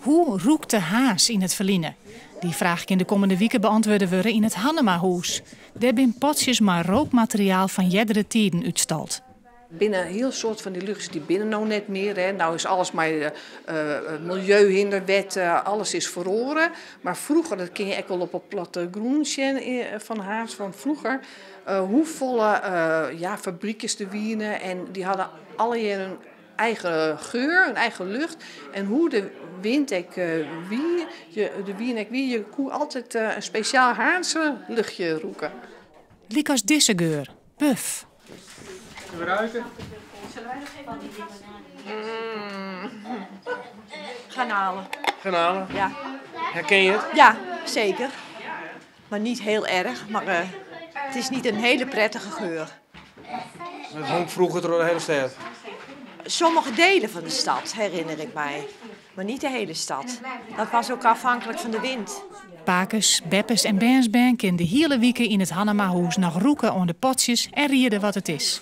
Hoe rûkte Harns yn it ferline? Dy fraach kin de kommende wike beäntwurde wurde yn it Hannemahûs. Dêr binne potsjes mei rookmateriaal fan eardere tiden útstald. Binne in hiel soad fan dy luchtjes dy binne no net mear. Hè. No is alles mei de miljeuhinderwet, alles is feroare. Mar froeger, dat kin je ek wol op 'e plattegrûn sjen fan Harns fan froeger, hoefolle ja, fabrykjes der wiene en dy hadden allegear in eigen geur, in eigen lucht. En hoe de wint ek wie, de wyn ek wie, je koe altyd in spesjaal Harnzer luchtje rûke. Lykas dizze geur, puf. Zullen we ruiken? Garnalen. Garnalen? Ja. Herken je het? Ja, zeker. Maar niet heel erg, maar het is niet een hele prettige geur. Het hong vroeger door de hele stad? Sommige delen van de stad herinner ik mij, maar niet de hele stad. Dat was ook afhankelijk van de wind. Pakes, beppes en bernsbern kinne de hiele wike yn it Hannemahûs noch rûke oan de potsjes en riede wat it is.